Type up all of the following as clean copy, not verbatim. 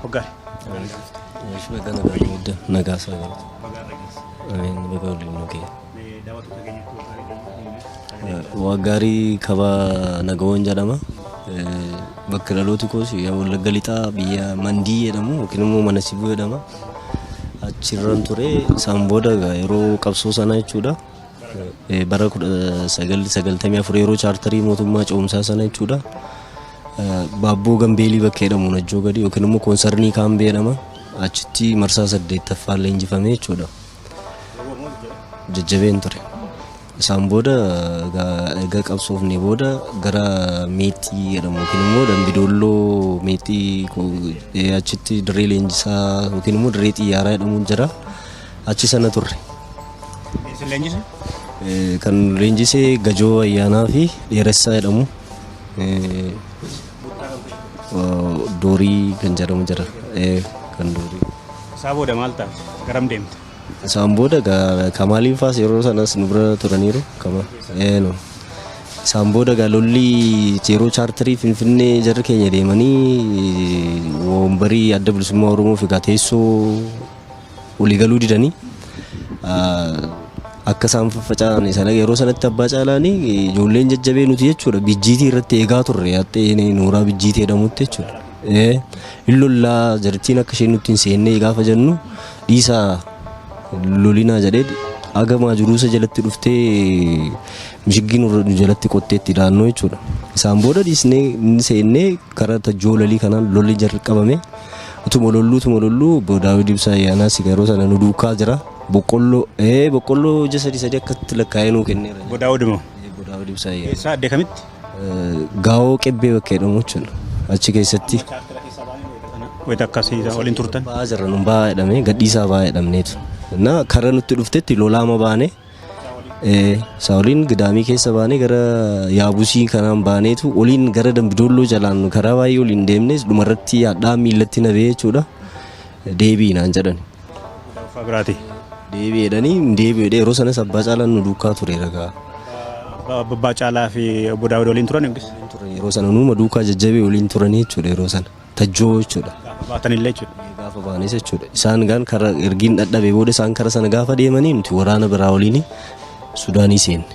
Waggaari. Baga nagaa guddaa nagaa isaa galata. Ameen baga waliin nu ga'e. Waggaarii Kabaa Nagawoon jedhama. Bakka dhaloota koos Wallagga Lixaa biyya Mandii jedhamu yookiin immoo Mana Sibuu jedhama. Achirran ture isaan booda yeroo qabsoo sanaa jechuudha. Bara 1994 yeroo chaartarii mootummaa ce'umsaa sana jechuudha. Baabboo Gambeelii bakka jedhamu Najjoo gadi yookiin immoo koonsarnii Kaambee jedhama. Achitti marsaa 8ffaa leenjifame jechuudha. Jajjabeen ture. Isaan booda erga qabsoofne booda gara Meexxii jedhamu yookiin immoo Dambidoolloo Meexxii achitti dirree leenjisaa yookiin immoo dirree xiyyaaraa jedhamu jira. Achi sana turre. Isin leenjise? Kan leenjise Gajoo Ayyaanaa fi Dheeressaa jedhamu. Doorii kan jedhamu jira. Kan Doorii. Isaa booda maal taate? Garam deemte? Isaan booda Kamaaliin faas yeroo sanas nu bira turaniiru. Isaan booda lolli yeroo chaartarii Finfinnee jarri keenya deemanii wombarii Adda Bilisummaa Oromoo fi teessoo olii galuu didanii akka isaan faffaca'an sana yeroo sanatti Abbaa Caalaanii ijoolleen jajjabee nuti jechuudha bijjiitii irratti eegaa turre hattee nooraa bijjiitii jedhamutti jechuudha. In lollaa jartiin akka isheen nutti hin seenne gaafa jennu dhiisaa lolinaa jedhee aga maajuruusa jalatti dhuftee mishigii nu jalatti qotteetti daannoo jechuudha. Isaan booda dhiisnee inni seennee karaa tajjoolalii kanaan lolli jalqabame. Utuma lolluu utuma lolluu obbo Daawid Ibsaa Ayyaanaas yeroo sana nu duukaa jira. Boqqolloo boqqolloo ija sadii sadii akkatti lakkaa'ee nuu kenneera. Obbo Daawud moo? Obbo Daawud Ibsaa Ayyaanaa. Eessaa addee kamitti? Gaawoo Qebbee bakka jedhamu jechuudha. Achi keessatti. Wayita akkasii waliin turtan? Ba'aa jirra nun ba'aa jedhamee gadhiisaa ba'aa jedhamneetu. Na kara nutti dhuftetti lolaama baane. Saawoliin gidaamii keessa baanee gara yaabusii kanaan baaneetu oliin gara Dambidoolloo jalaan karaa baay'ee oliin deemnes dhumarratti hadhaa miillatti na ba'ee jechuudha. Deebii naan jedhan. Uffaa biraati. Deebii jedhanii hin deebi'u jedhee yeroo sanas Abbaa Caalaan nu duukaa ture ragaa. Abbaa Caalaa fi obbo Daawud waliin turan yookiis? Yeroo sana nuuma duukaa jajjabee waliin turanii jechuudha yeroo sana. Tajjoo jechuudha. Gaafa baatanillee jechuudha. Gaafa baanes jechuudha. Isaan gaan kara ergiin dhadhabee booda isaan kara sana gaafa deemanii nuti waraana biraa waliin Sudaanii seenne.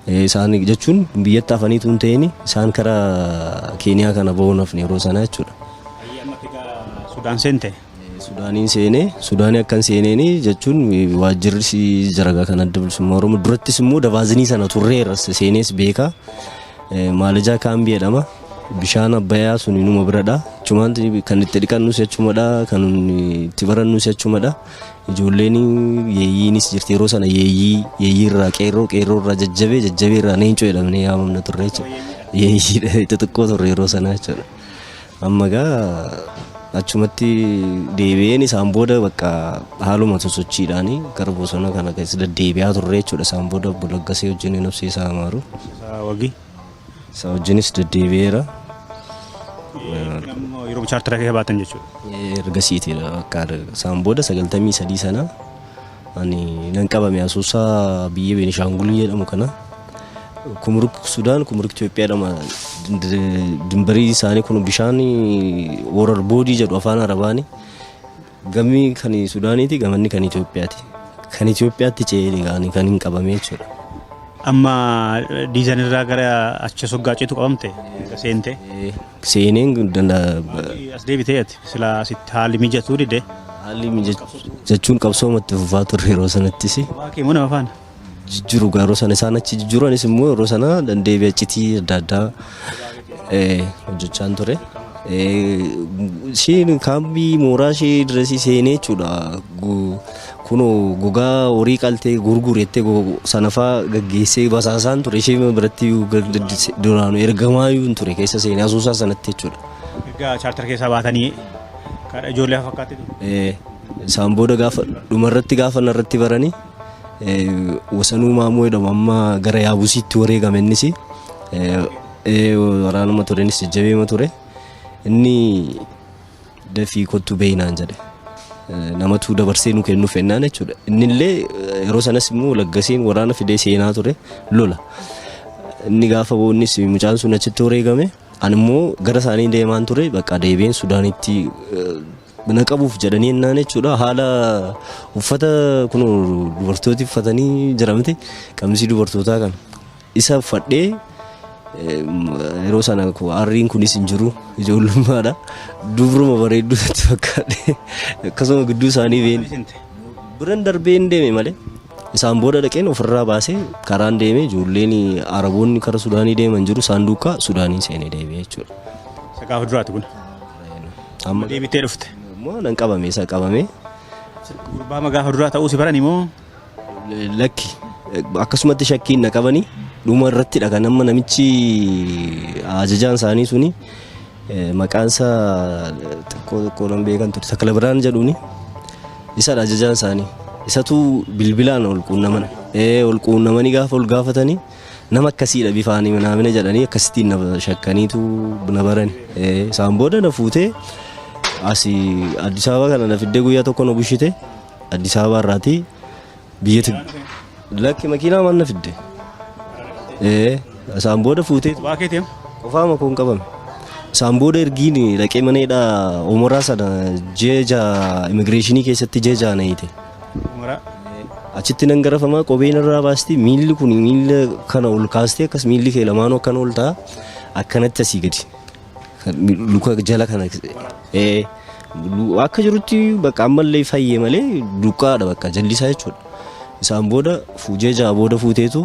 Isaan jechuun biyyatti hafaniitu hin ta'in isaan kara Keeniyaa kana bahuun hafne yeroo sana jechuudha. Sudaan seente? Sudaaniin seenee Sudaanii akkan seeneeni jechuun waajjirri jaragaa kan Adda Bilisummaa Oromoo durattis immoo dabaazinii sana turreera seenees beekaa. Maalajaa Kaambii jedhama. Bishaan Abbayyaa sun numa biradha. Achumaan kan itti dhiqannus achumadha. Kan itti barannus achumadha. Ijoolleen yeeyyiinis jirti yeroo sana yeeyyii yeeyyiirraa qeerroo qeerroorraa jajjabee jajjabeerraa leencoo jedhamnee yaamamna turre jechuudha. Yeeyyii xixiqqoo turre yeroo sana jechuudha. Amma egaa achumatti deebi'een isaan booda bakka haaluma sosochiidhaan gara bosona kana keessa deddeebi'aa turre jechuudha. Isaan booda obbo Laggasee wajjin nafsi isaa amaaru. Wagii. Isaa wajjinis deddeebi'eera. Yeroo chaartara keessa baatan jechuudha. Ergasiitiidha bakka isaan booda 93 sana ani nan qabame Asoosaa biyya Beenishaangul jedhamu kana. Kumruk Sudaan Kumruk Itoophiyaa jedhama. Dimbarii isaanii kun bishaan Worar Boodii jedhu afaan Arabaani. Gamni kan Sudaaniiti gamanni kan Itoophiyaati. Kan Itoophiyaatti ce'ee kan hin qabame jechuudha. Amma diizan irraa gara achi soggaa ceetu qabamte seente. Seeneen As deebitee ati silaa asitti haalli mijatuu dide. Haalli mijachuun qabsoomatti fufaa turre yeroo sanattis. Waaqii moo nama faana? Jijjiiru yeroo sana isaan achi jijjiiranis immoo yeroo sana dandeebi'a citii adda addaa hojjechaan ture. Isheen kaambii mooraa ishee dirasii seenee jechuudha. Kunoo gogaa horii qaltee gurgurettee sanafaa gaggeessee basaasaan ture ishee biratti duraanu ergamaayyuu hin ture keessa seenee Asoosaa sanatti jechuudha. Egaa chaartara keessaa baatanii kadha ijoollee fakkaatti ture. Isaan booda gaafa dhumarratti gaafa narratti baranii Wasanuu Maamoo jedhamu amma gara Yaabusiitti wareegame innis waraanuma ture innis jajjabeema ture. Inni dafii kottu beeynaan jedhe. Namatu dabarsee nu kennuuf ennaan jechuudha. Innillee yeroo sanas immoo Laggaseen waraana fidee seenaa ture lola. Inni gaafa boonnis mucaan sun achitti wareegame. Ani immoo gara isaanii deemaan ture bakka deebi'een Sudaanitti na qabuuf jedhanii ennaan jechuudha. Haala uffata kun dubartooti uffatanii jira miti qamisii dubartootaa kana. Isa uffadhee yeroo sana arriin kunis hin jiru ijoollummaadha. Dubruma bareedduu natti fakkaadhe akkasuma gidduu isaanii been biran darbee hin deeme malee. Isaan booda dhaqeen ofirraa baasee karaan deeme ijoolleen Araboonni kara Sudaanii deeman jiru isaan duukaa Sudaanii seenee deebi'e jechuudha. Isa gaafa duraati kun. Amma Deebitee dhufte. immoo nan qabame isa qabame. Gurbaa gaafa duraa ta'uu si barani moo? Lakki akkasumatti shakkiin na qabanii dhuma irrattidha kan amma namichi ajajaan isaanii suni maqaan isaa xiqqoo xiqqoo nan beekan ture Takla Biraan jedhuuni isadha ajajaan isaanii isatu bilbilaan ol quunnaman ol quunnamanii gaafa ol gaafatanii nama akkasiidha bifaanii minaamina jedhanii akkasittiin na shakkaniitu na barani isaan booda na fuutee asii Addis Ababa kana na fiddee guyyaa tokko na bushite Addis Ababa irraatii biyyatti lakki makiinaa maan na fidde isaan booda fuutee Kophaa keetii? Qofaama koon qabame. Isaan booda ergiin dhaqee mana hidhaa Omoraa sana ji'a ja'a immigireeshinii keessatti ji'a ja'a na hiite. Umaraa. Achitti nan garafamaa kopheen irraa baasti miilli kun miilla kana ol kaastee akkas miilli kee lamaanuu akkana ol ta'a akkanatti asii gadi. Luka jala kana akka jirutti bakka ammallee fayye malee duqqaadha bakka jallisaa jechuudha. Isaan booda fuujee ja'a booda fuuteetu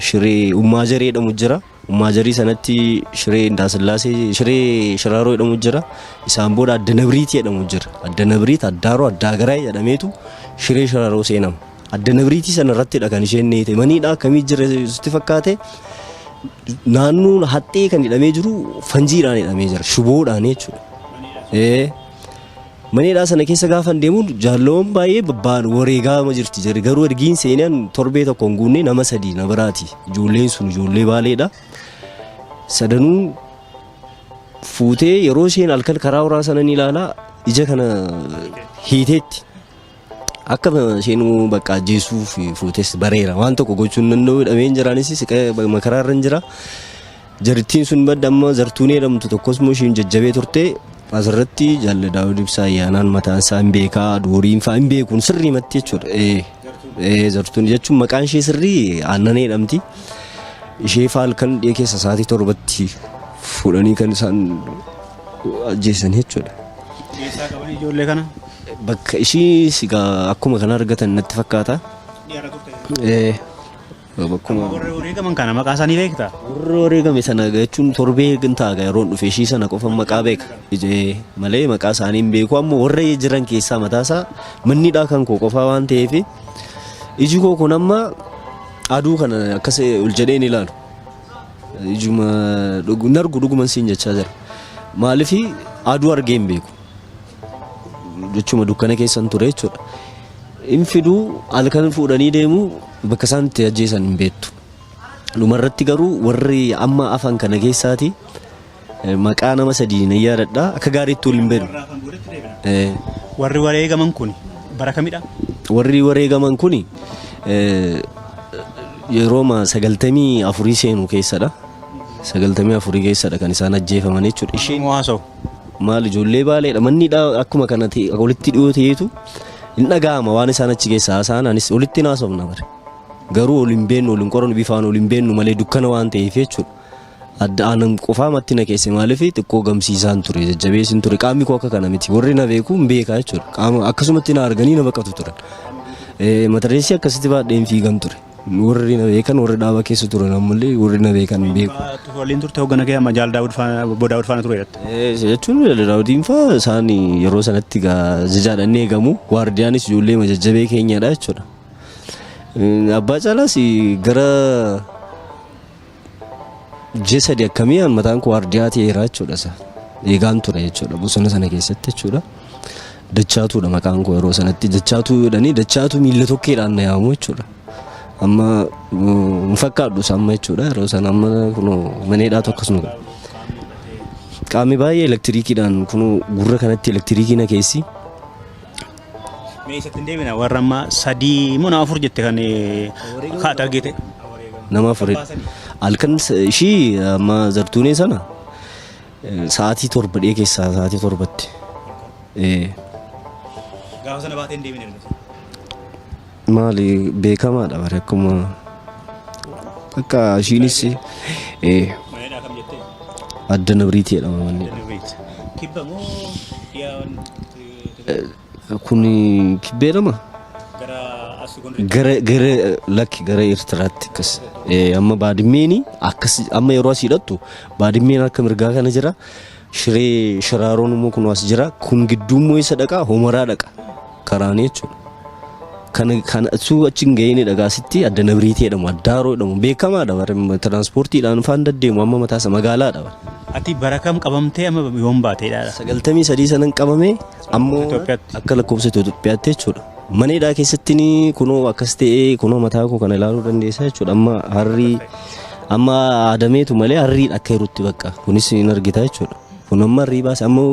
shiree ummaa jaree jedhamu jira. Ummaa jarii sanatti shiree Indaasillaasee shiree Shiraaroo jedhamu jira. Isaan booda adda Nabriit jedhamu jira. Adda Nabriit Addaaroo Addaagaraay jedhameetu shiree Shiraaroo seenama. Adda Nabriitii sana irrattidha kan isheen neete. Maniidha akkamii jira sitti fakkaate naannoon haxxee kan hidhamee jiru fanjiidhaan hidhamee jira. Shiboodhaan jechuudha. Mana hidhaa sana keessa gaafan deemu jaalloon baay'ee babbaan wareegaama jirti jedhe garuu ergiin seenaan torbee tokko hin guunne nama sadii na biraati. Ijoolleen sun ijoollee baaleedha. Sadanuu fuutee yeroo isheen halkan karaa horaa sana ni ilaalaa ija kana hiiteetti. Akka isheen bakka ajjeesuuf fuutes bareera. Waan tokko gochuu hin danda'u hidhamee hin jiraanis makaraa irra hin jira. Jarittiin sun badda amma Zartuunee jedhamtu tokkos immoo ishiin jajjabee turte asirratti Jaalle Daawud Ibsaa Ayyaanaan mataan isaa hin beekaa Dooriin fa'aa hin beekuun sirrii matti jechuudha. Ee Zartuun jechuun maqaan ishee sirrii Aannanee jedhamti. Ishee fa'aa halkan dhiya keessa sa'aatii 7tti fuudhanii kan isaan ajjeesan jechuudha. Eessaa qabanii ijoollee kana? Bakka ishii sigaa akkuma kana argatan natti fakkaata. Dhiyaarra turte. Ee Bakkuma Warra wareegaman kana maqaa isaanii beektaa? Warra wareegame sana jechuun torbee hin taaga yeroon dhufe ishii sana qofa maqaa beeka. Ijee malee maqaa isaanii hin beeku ammoo warra jiran keessaa mataa isaa mannidhaa kan koo qofaa waan ta'eef iji koo kun amma aduu kana akkas ol jedhee hin ilaalu. Ijuma hin argu dhuguman siin jechaa jira. Maaliif aduu argee hin beeku. Jechuma dukkana keessan ture jechuudha. Hin fiduu halkan fuudhanii deemu bakka isaan itti ajjeesan hin beektu. Dhumarratti garuu warri amma afan kana keessaati maqaa nama sadii nan yaadadha. Akka gaariitti wal hin beeknu. Warri wareegaman kun bara kamidha? Warri wareegaman kun yerooma 94 seenu keessadha. 94 keessadha kan isaan ajjeefaman jechuudha. Isheen haasa'u. Maal ijoollee baaleedha manni hidhaa akkuma kana ta'e walitti dhiyoo ta'eetu hin dhaga'ama waan isaan achi keessa haasa'an anis walitti hin haasofna bare. Garuu ol hin beennu ol hin qorannu bifaan ol hin beennu malee dukkana waan ta'eef jechuudha. Adda aanan qofaa matti na keesse maaliif xiqqoo gamsiisaan ture jajjabeessin ture qaamni koo akka kana miti warri na beeku hin beekaa jechuudha. Qaama akkasumatti na arganii na baqatu turan. Matareessi akkasitti baadheen fiigan ture. Warri na beekan warri dhaaba keessa turan ammallee warri na beekan hin beeku. Waliin turte hoggana kee amma Jaal Daawud faana Obbo Daawud faana ture jette. Jechuun Daawudiin faa isaan yeroo sanatti gaa ajajaadhaan ni eegamu. Waardiyaanis ijoollee jajjabee keenyadha jechuudha. Abbaa Caalaas gara ji'a 3 akkamii an mataan koo waardiyaa ta'eera jechuudha isa. Eegaan ture jechuudha bosona sana keessatti jechuudha. Dachaatuudha maqaan koo yeroo sanatti dachaatuu jedhanii dachaatuu miilla tokkeedhaan na yaamu jechuudha. Amma hin fakkaadhu isa amma jechuudha yeroo sana amma kunoo maneedhaatu akkasuma godha. Qaamni baay'ee elektiriikiidhaan kunoo gurra kanatti elektiriikii na keessi. Mee isatti hin deebina warra amma sadii moo nama afur jette kan kaata argite. Nama afuridha. Halkan ishii amma zartuunee sana Sa'aatii 7 dhiyee keessaa sa'aatii 7tti. Gaafa sana baatee hin deemine ergasii. Maali beekamaadha bare akkuma akka ishiinis Mana hidhaa kam jettee? Adda Nabriitii jedhama manni. Kibba moo dhiyaa? Kun kibbee jedhama? Gara as Gondaritti. Gara lakki gara Eertiraatti akkas. Amma Baadimmeeni akkas amma yeroo asii hidhattu Baadimmeen harka mirgaa kana jira. Shiree Shiraaroon immoo kun as jira. Kun gidduu immoo isa dhaqa Homaraa dhaqa. Karaanii jechuudha. Kana kana utuu achi hin gahiin dhagaa asitti Adda Nabriitii jedhamu Addaaroo jedhamu beekamaadha bare tiraanspoortiidhaan faan deddeemu amma mataasa magaalaadha bare. Ati bara kam qabamtee amma yoom baateedha? 93 sanan qabame ammoo Itoophiyaatti. Akka lakkoofsa Itoophiyaatti jechuudha. Mana hidhaa keessatti ni kunoo akkas ta'ee kunoo mataa koo kana ilaaluu dandeessa jechuudha. Amma harrii amma aadameetu malee harriidha akka jirutti bakka kunis hin argita jechuudha. Kun amma harrii baase amma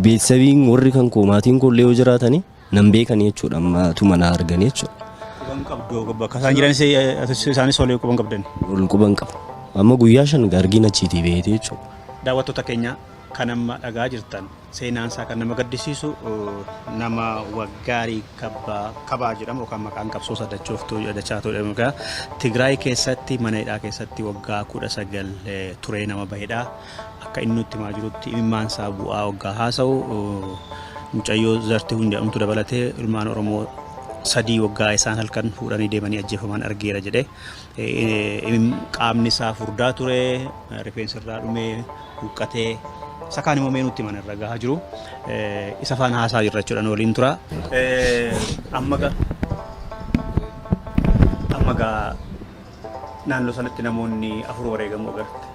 beetsabiin warri kan koo maatiin koo illee yoo jiraatanii nan beekanii jechuudha amma tuma na arganii jechuudha. Quban qabdu bakka isaan jiranis isaanis olii quban qabdan. Ol quban qaba. Amma guyyaa 5 argiin achiitii beeyte jechuudha. Daawwattoota keenya kan amma dhagaa jirtan seenaan isaa kan nama gaddisiisu nama Waggaarii Kabaa jedhamu yookaan maqaan qabsoo Sadachooftuu Dachaatoo jedhamu egaa Tigraay keessatti mana hidhaa keessatti waggaa 19 turee nama bahedha. Akka inni nutti himaa jirutti imimmaan isaa bu'aa waggaa haasa'u mucayyoo Zartihun jedhamtu dabalatee ilmaan Oromoo sadii waggaa isaan halkan fuudhanii deemanii ajjeefaman argeera jedhe. Qaamni isaa furdaa ture, rifeensi irraa dhumee, huqqatee isa kaan immoo mee nutti himan irra gahaa jiru. Isa faana haasaa jirra jechuudha nu waliin tura. Amma gaa naannoo sanatti namoonni afur wareegamuu agarte.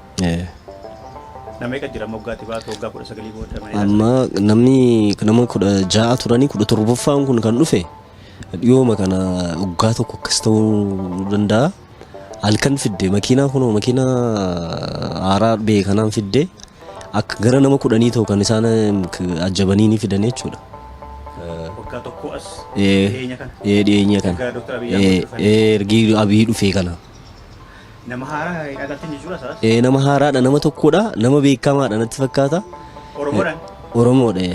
Nama meeqa jira moggaatti baatu waggaa 19 booda mana hidhaa? Amma namni nama 16 turanii 17ffaan kun kan dhufe dhiyooma kana waggaa tokko akkas ta'uu danda'a. Halkan fidde makiinaa kunoo makiinaa haaraa ba'e kanaan fidde akka gara nama 10 ta'u kan isaan ajjabanii ni fidan jechuudha. Waggaa tokko as dhiyeenya kana. Dhiyeenya kana. Erga Dr. Abiy Ahmed dhufanii. Ergi Abiy dhufee kana. Nama haaraa agartan jechuudha isaas. Nama haaraadha nama tokkodha nama beekamaadha natti fakkaata. Oromoodhaan. Oromoodha.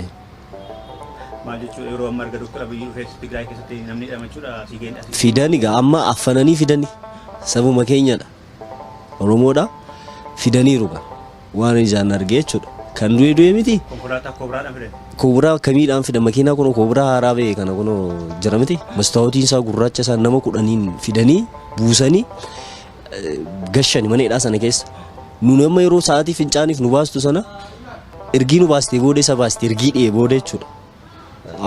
Maal jechuudha yeroo amma erga Dr. Abiy dhufee Tigraay keessatti namni hidhama jechuudha asii ga'een asii. Fidani egaa amma affananii fidani sabuma keenyadha. Oromoodha fidaniiru gaa waan ijaan argee jechuudha. Kan du'e du'e miti. Konkolaataa koobraadhaan fidan. Koobiraa kamiidhaan fidan makiinaa kun koobiraa haaraa ba'e kana kun jira miti. Mastaawotiin isaa gurraacha isaa nama 10n fidanii buusanii gashani mana hidhaa sana keessa. Nun amma yeroo sa'aatii fincaaniif nu baastu sana ergii nu baastee booda isa baasti ergii dhi'ee booda jechuudha.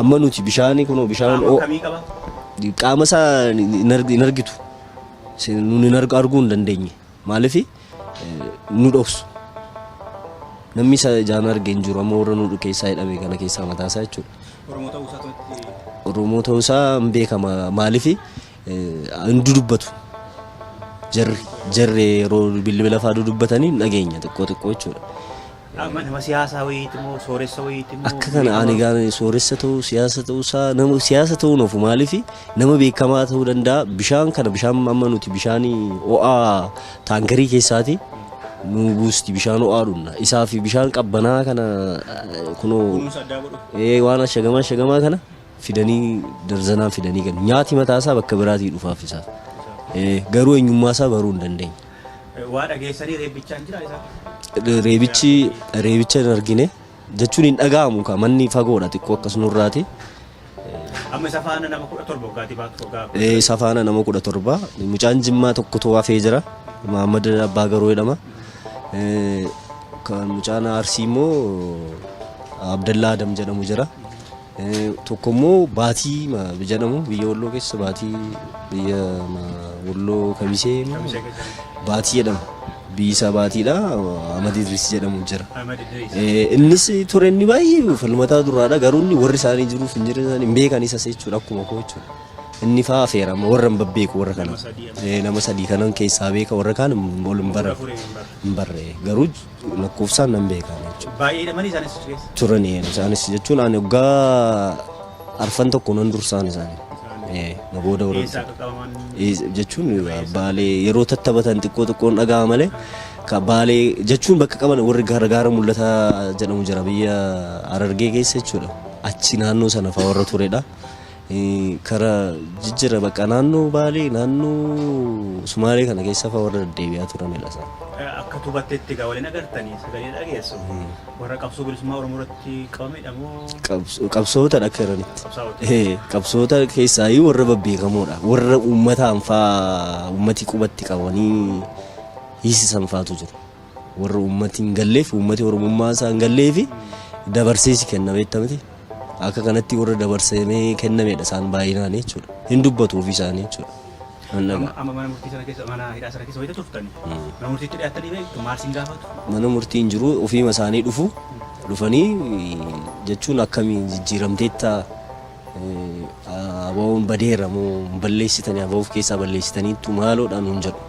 Amma nuti bishaanii kunoo bishaan Qaama kamii qaba? Qaama isaa hin argitu. Nun hin arguu hin dandeenye. Maaliif nu dhoksu. Namni isa ijaan arge hin jiru amma warra nu keessaa hidhame kana keessaa mataa isaa jechuudha. Oromoo ta'uu isaa to'atti. Oromoo ta'uu isaa hin beekama maaliif hin dudubbatu. Jarri yeroo bilbila fa'aa dudubbatanii dhageenya xiqqoo xiqqoo jechuudha. Amma nama siyaasaa wayiiti moo sooressa wayiiti moo? Akka kana ani gaan sooressa ta'uu siyaasa ta'uu isaa nama siyaasa ta'uu nafu maaliif nama beekamaa ta'uu danda'a bishaan kana bishaan amma nuti bishaan ho'aa taankarii keessaati nu buusti bishaan ho'aa dhunna isaa fi bishaan qabbanaa kana kunoo Kunuunsa addaa godhu. Waan ashagamaa ashagamaa kana fidanii darzanaan fidanii kennu nyaati mataa isaa bakka biraatii dhufaaf isaaf garuu eenyummaa isaa baruu hin dandeenye. Waa dhageessanii reebbichaan jira isaa? Reebichi reebicha hin argine jechuun hin dhaga'amu ka manni fagoodha xiqqoo akkas nurraati. Amma isa faana nama 17 waggaatii baatu waggaa. Isa faana nama 17 mucaan Jimmaa tokkotu hafee jira. Muhammad Abbaa Garoo jedhama. Kan mucaan Arsii immoo Abdallaa Adam jedhamu jira. Tokko immoo Baatii jedhamu biyya Walloo keessa Baatii biyya Walloo Kamisee Kamisee keessa. Baatii jedhama. Biyyi isaa Baatiidha. Ahmad Idris jedhamu jira. Ahmad Idris. Innis ture inni baay'ee falmataa duraadha garuu inni warri isaanii jiruuf hin jiran isaanii hin beekan isas jechuudha akkuma koo jechuudha. Inni fa'aa afeera amma warra hin babbeeku warra kana. Nama sadii amma. Nama sadii kanan keessaa beeka warra kaan ol hin barre. Afurii hin barre. Hin barre garuu lakkoofsaan nan beeka jechuudha. Baay'ee hidhamanii isaanis keessa. Turani isaanis jechuun ani waggaa arfan tokko nan dursaan isaanii. Na booda warra Eessaa akka qabaman jechuun baalee yeroo tattabatan xiqqoo xiqqoon dhaga'a malee Bakka Baalee jechuun bakka qaban warri gaara gaara mul'ataa jedhamu jira biyya Harargee keessa jechuudha. Achi naannoo sana fa'aa warra turedha. Kara jijjira bakka naannoo Baalee naannoo Sumaalee kana keessa fa'aa warra deddeebi'aa turanidha isaan. Akka hubattetti egaa waliin agartanii sagalee dhageessu. Warra qabsoo bilisummaa Oromoo irratti qabamedha moo? Qabsootadha akka jiranitti. Qabsaa'ota. Qabsoota keessaayyuu warra babbeekamoodha. Warra uummataan fa'aa uummati qubatti qabanii hiisisan fa'aatu jiru. Warra uummati hin galleef uummati Oromummaa isaa hin galleef dabarsee si kenna beekta miti. Akka kanatti warra dabarsamee kennamedha isaan baay'inaan jechuudha. Hin dubbatu ofii isaanii jechuudha. Nan dhaga'a. Amma mana murtii sana keessa mana hidhaa sana keessa wayita turtani. Mana murtiitti dhiyaattanii beektu maal sin gaafatu? Mana murtii hin jiru ofiima isaanii dhufu dhufanii jechuun akkamiin jijjiiramteetta ABO'n badeera moo hin balleessitanii ABO of keessaa balleessitaniittu maaloodha nuun jedhu.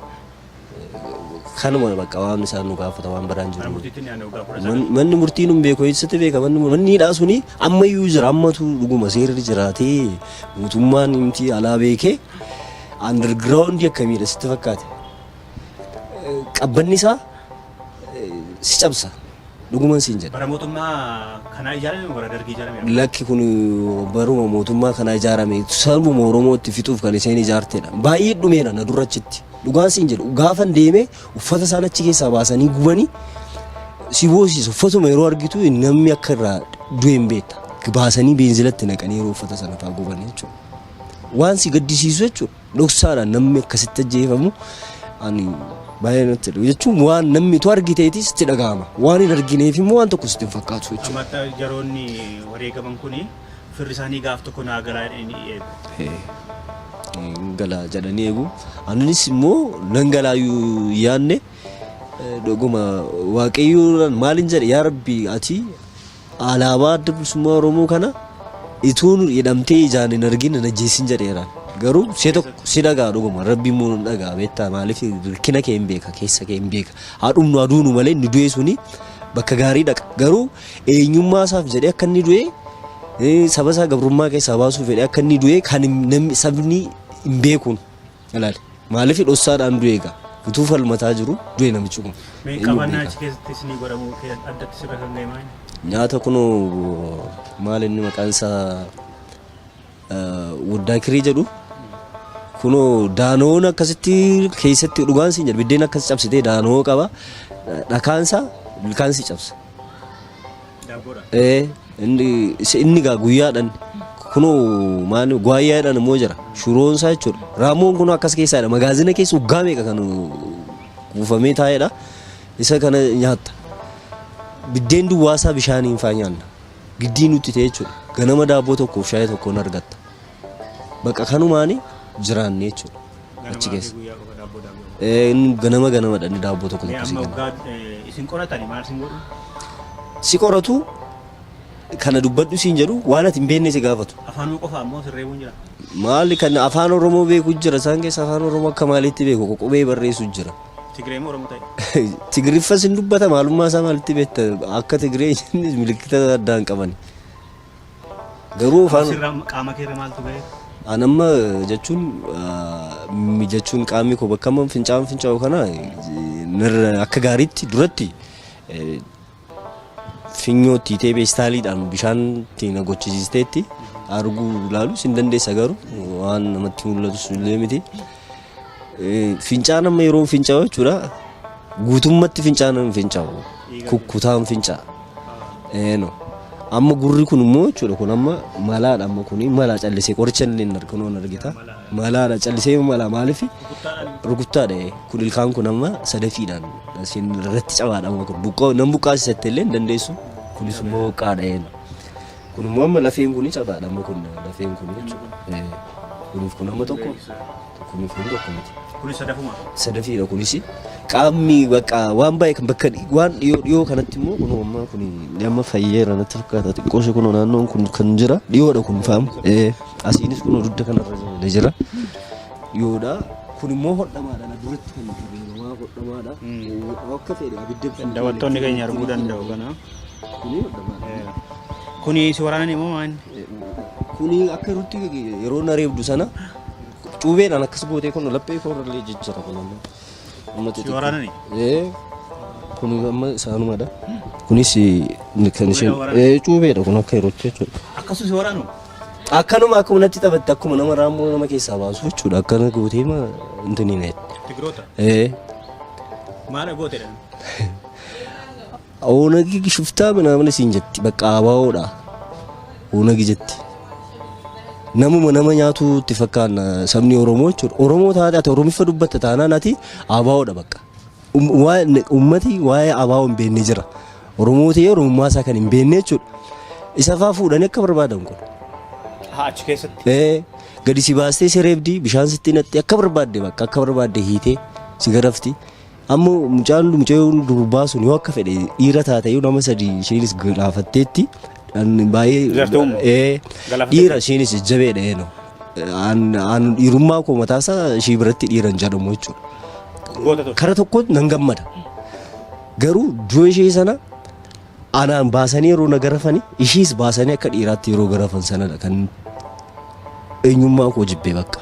Kanuma bakka waan isaan nu gaafata waan biraan Mana jiru. murtiitti ni aanee waggaa 19. Manni murtii nun beeku eessatti beeka manni hidhaa suni ammayyuu jira ammatu dhuguma seerri jiraatee mootummaan himti alaa beekee underground akkamiidha sitti fakkaate. Qabbanni isaa si cabsa dhuguman siin jedha. Bara mootummaa kanaa ijaarame moo bara dargii ijaarame? Lakki kun baruma mootummaa kanaa ijaarame sabuma Oromootti fixuuf kan isheen ijaartedha. Baay'ee dhumeera na dura achitti. Dhugaan siin jedhu gaafan deemee uffata isaan achi keessaa baasanii gubanii si boosisa. Uffatuma yeroo argitu namni akka irraa du'e hin beekta. Baasanii beenzilatti naqanii yeroo uffata sana fa'aa guban jechuudha. Waan si gaddisiisu jechuudha. Dhoksaadhaan namni akkasitti ajjeefamu ani baay'ee natti dhufu jechuun waan namni utuu argiteetis itti dhaga'ama. Waan hin argineef immoo waan tokko sitti hin fakkaatu jechuudha. Amma jaroonni wareegaman kuni firri isaanii gaaf tokko naa galaa jedhanii eegu. Hin gala jedhanii eegu. Anis immoo nan galaayyuu yaadne dhuguma waaqayyoon maalin jedhe yaa Rabbi ati alaabaa adda bilisummaa Oromoo kana ituun hidhamtee ijaan hin argin hin ajjeesin jedheera. Garuu si tokko si dhagaa dhuguma Rabbi immoo nu dhagaa beektaa maaliif rakkina kee hin beeka keessa kee hin beeka. Haa dhumnu aduunu malee inni du'e suni bakka gaarii dhaqa. Garuu eenyummaa isaaf jedhee akka inni du'e saba isaa gabrummaa keessaa baasuuf jedhee akka inni du'e kan namni sabni hin beekuun ilaali. Maaliif dhossaadhaan du'e egaa utuu falmataa jiru du'e namichi kun. Mee Eenyu qabannaa beeka? achi keessatti isinii godhamu addatti sirra kan ga'e maali? Nyaata kunoo maal inni maqaan isaa wuddaakirii jedhu kunoo daanoon akkasitti keessatti dhugaan siin jedhu biddeen akkas cabsitee daanoo qaba dhakaan isaa ilkaan si cabsa. Daabboodha. Inni inni gaa guyyaadhaan kunoo maal gwaayyaadhaan immoo jira shuroon isaa jechuudha. Raammoon kunoo akkas keessaadha magaazina keessa waggaa meeqa kan kuufamee taa'edha. Isa kana nyaatta. Biddeen duwwaasaa bishaaniin faa nyaanna. Giddii nutti ta'e jechuudha. Ganama daabboo tokkoof shaayii tokkoon argatta. Bakka kanumaani jiraanne jechuudha. Achi Ganamaa fi keessa. guyyaa qofa daabboo daabboo. Inni ganama ganamadha inni daabboo tokko Mee tokko si amma kenna. waggaa isin qoratani maal isin godhu? Si qoratu kana dubbadhu siin jedhu waan ati hin beekne si gaafatu. Afaanuma qofa ammoo sirreebuun jira. Maali kan afaan Oromoo beeku jira isaan keessa afaan Oromoo akka maaliitti beeku qubee barreessu jira. Tigree moo Oromoo ta'e? Tigriffas hin dubbata maalummaa isaa maalitti beekta akka Tigree milikkita addaa hin qaban. Garuu afaan Sirraa qaama keerra maaltu ga'e? An amma jechuun jechuun qaamni koo bakka amma fincaa'an fincaa'u kana narra akka gaariitti duratti finyootti ta'ee peestaaliidhaan bishaan ittiin na gochisiisteetti arguu ilaalus hin dandeessa garuu waan namatti mul'atus illee miti. Fincaan amma yeroo fincaa'u jechuudha guutummatti fincaan hin fincaa'u kukkutaan fincaa'a. Eeno. Amma gurri kun immoo jechuudha kun amma malaadha amma kuni malaa callisee qoricha illee hin arginu hin argita. Malaadha callisee malaa maaliif rukuttaadha kun ilkaan kun amma sadafiidhaan asiin irratti cabaadha amma kun buqqaa nan buqqaasisatte illee hin dandeessu kunis immoo buqqaadha eeno. Kun immoo amma lafeen kuni cabaadha amma kun lafeen kun jechuudha. Kuniif kun amma tokko kuniif kun tokko miti. Kunis sadafuma. Sadafiidha kunis qaamni bakka waan baay'ee kan bakka waan dhiyoo dhiyoo kanatti immoo kun amma kun amma fayyeera natti fakkaata xiqqoo ishee kun naannoon kun kan jira dhiyoodha kun faam asiinis kun dugda kanarra ni jira dhiyoodha kun immoo hodhamaadha na duratti kan beekamaa hodhamaadha akka fedhe abidda ibsuu Daawwattoonni keenya arguu danda'u kana. Kuni hodhamaadha. Kuni si waraanani moo maal? Kuni akka yerootti yeroo na reebdu sana cuubeedhaan akkas gootee kun laphee koo irrallee jijjira kun amma. Amma Si waraanani? Ee. Kun amma isaanumadha. Kunis kan isheen cuubeedha kun akka yerootti jechuudha. Akkasumas waraanu. Akkanuma akkuma natti taphatte akkuma nama raammoo nama keessaa baasu jechuudha. Akkana gootee ma intini na jette. Tigiroota. Ee. Maal gootedha? Oonagi shiftaa minaamin siin jetti bakka abaa'oodha. Oonagi jetti. Namuma nama nyaatu itti fakkaanna sabni Oromoo jechuudha. Oromoo taate ati Oromiffa dubbatta taanaan ati abaa'oodha bakka. Uummati waa'ee abaa'oo hin beekne jira. Oromoo ta'ee Oromummaa isaa kan hin beekne jechuudha. Isa faa fuudhanii akka barbaadan godhu. Haa achi keessatti. Ee, gadi si baastee si reebdi, bishaan sitti naqxi, akka barbaadde bakka akka barbaadde hiitee si garafti. Amma mucaan mucayyoon durbaa sun yoo akka fedhe dhiira taate iyyuu nama sadii isheenis galaafatteetti. Baay'ee Jaartummaa. ee Galaafateetti. dhiira isheenis jajjabeedha eenyu. An dhiirummaa koo mataasaa ishii biratti dhiira hin jedhamu jechuudha. Goota ture. Kara tokkoon nan gammada. Garuu du'a ishee sana anaan baasanii yeroo na garafani ishiis baasanii akka dhiiraatti yeroo garafan sanadha kan eenyummaa koo jibbee bakka.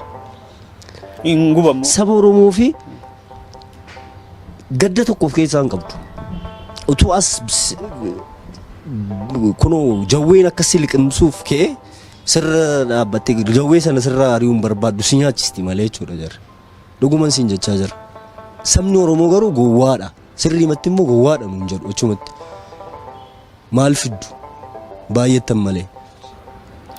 Hin gubamu. Saba Oromoo fi gadda tokko of keessaa hin qabdu. Utuu as kunoo jawween akka si liqimsuuf ka'ee sirra dhaabbattee jawwee sana sirra ari'uu hin barbaaddu si nyaachisti malee jechuudha jarri. Dhuguman siin jechaa jira. Sabni Oromoo garuu gowwaadha. Sirriimatti immoo gowwaadha nuun jedhu achumatti. Maal fiddu? Baay'attan malee.